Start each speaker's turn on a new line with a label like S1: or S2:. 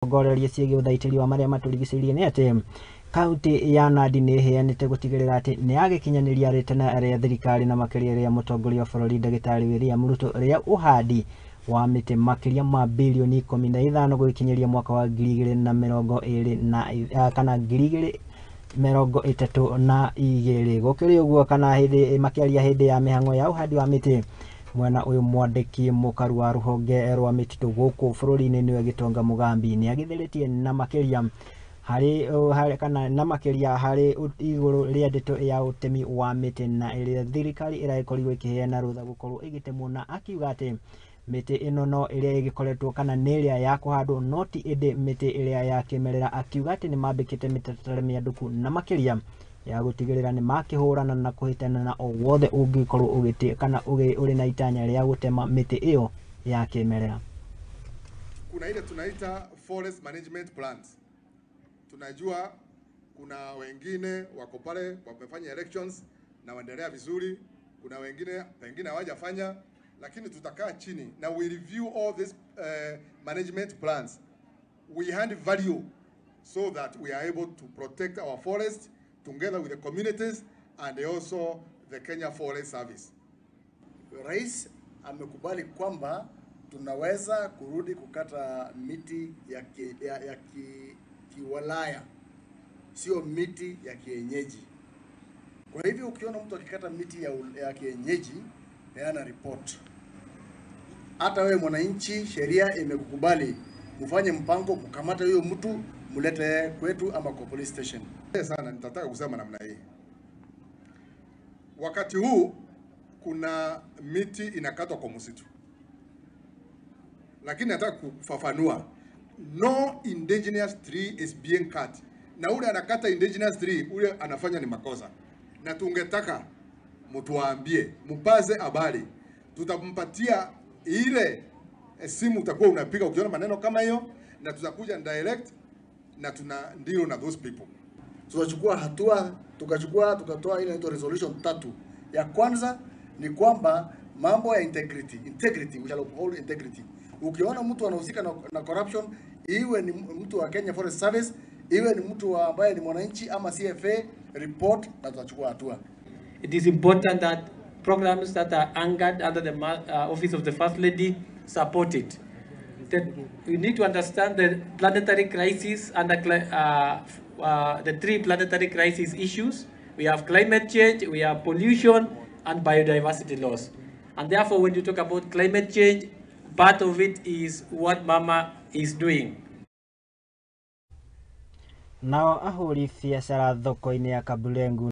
S1: Tũrongorerie ciĩgiĩ ũthaitĩri wa marĩa matũrigicĩirie nĩ atĩ kaunti ya Nandi nĩ ĩheanĩte gũtigĩrĩra atĩ nĩ yagĩkinyanĩria rĩtana rĩa thirikari na makĩria rĩa mũtongoria wa bũrũri ndagĩtarĩ William Ruto rĩa ũhandi wa mĩtĩ makĩria ma bilioni 15 gũgĩkinyĩria mwaka wa 2022 na kana 2032. Gũkĩrĩ ũguo kana hĩndĩ makĩaria hĩndĩ ya mĩhang'o ya ũhandi wa mĩtĩ mwena ũyũ, mwandĩki mũkaru wa rũhonge rwa mĩtitũ gũkũ bũrũri-inĩ nĩwe Gĩtonga Mũgambi nĩ agĩthĩrĩtie na makĩria harĩ kana na makĩria harĩ igũrũ rĩa ndeto ya ũtemi wa mĩtĩ na ĩrĩa thirikari ĩragĩkorirwo ĩkĩheana rũtha gũkorwo ĩgĩtemwo, na akiuga atĩ mĩtĩ ĩno no ĩrĩa ĩgĩkoretwo kana nĩ ĩrĩa ya kũhandwo no ti ĩndĩ mĩtĩ ĩrĩa ya kĩmerera. Akiuga atĩ nĩ mambĩkĩte mĩtaratara mĩandũku na makĩria ya gũtigĩrĩra nĩ makĩhũrana na kũhĩtana na o wothe ũngĩkorwo ũgĩte kana ũrĩ na itanya rĩa gũtema mĩtĩ ĩyo ya kĩmerera.
S2: Kuna ile tunaita forest management plans. Tunajua kuna wengine wako pale wamefanya elections na waendelea vizuri, kuna wengine pengine hawajafanya, lakini tutakaa chini na we review all these management plans. We hand value so that we are able to protect our forest together with the communities and also the Kenya Forest Service.
S3: Rais amekubali kwamba tunaweza kurudi kukata miti ya kiwalaya, sio miti ya kienyeji. Kwa hivyo ukiona mtu akikata miti ya kienyeji, peana report. Hata wewe mwananchi, sheria imekukubali mfanye mpango, mkamate huyo mtu, mlete kwetu ama kwa police station.
S2: Sana nitataka kusema namna hii. Wakati huu kuna miti inakatwa kwa msitu, lakini nataka kufafanua, no indigenous tree is being cut, na ule anakata indigenous tree ule anafanya ni makosa, na tungetaka mtuambie, mupaze habari, tutampatia ile simu utakuwa unapiga ukiona maneno kama hiyo, na tutakuja direct na tuna deal na those people.
S3: Tutachukua hatua, tukachukua tukatoa ile inaitwa resolution tatu. Ya kwanza ni kwamba mambo ya integrity, integrity, we shall uphold integrity. Ukiona mtu anahusika na corruption, iwe ni mtu wa Kenya Forest Service, iwe ni mtu ambaye ni mwananchi ama CFA, report na tutachukua hatua.
S4: It is important that programs that are anchored under the Office of the First Lady support it. That we need to understand the planetary crisis and the three planetary crisis issues. We have climate change, we have pollution, and biodiversity loss. And therefore, when you talk about climate change, part of it is what Mama is doing.
S1: Nao ahũri biacara thoko-inĩ ya Kaburengu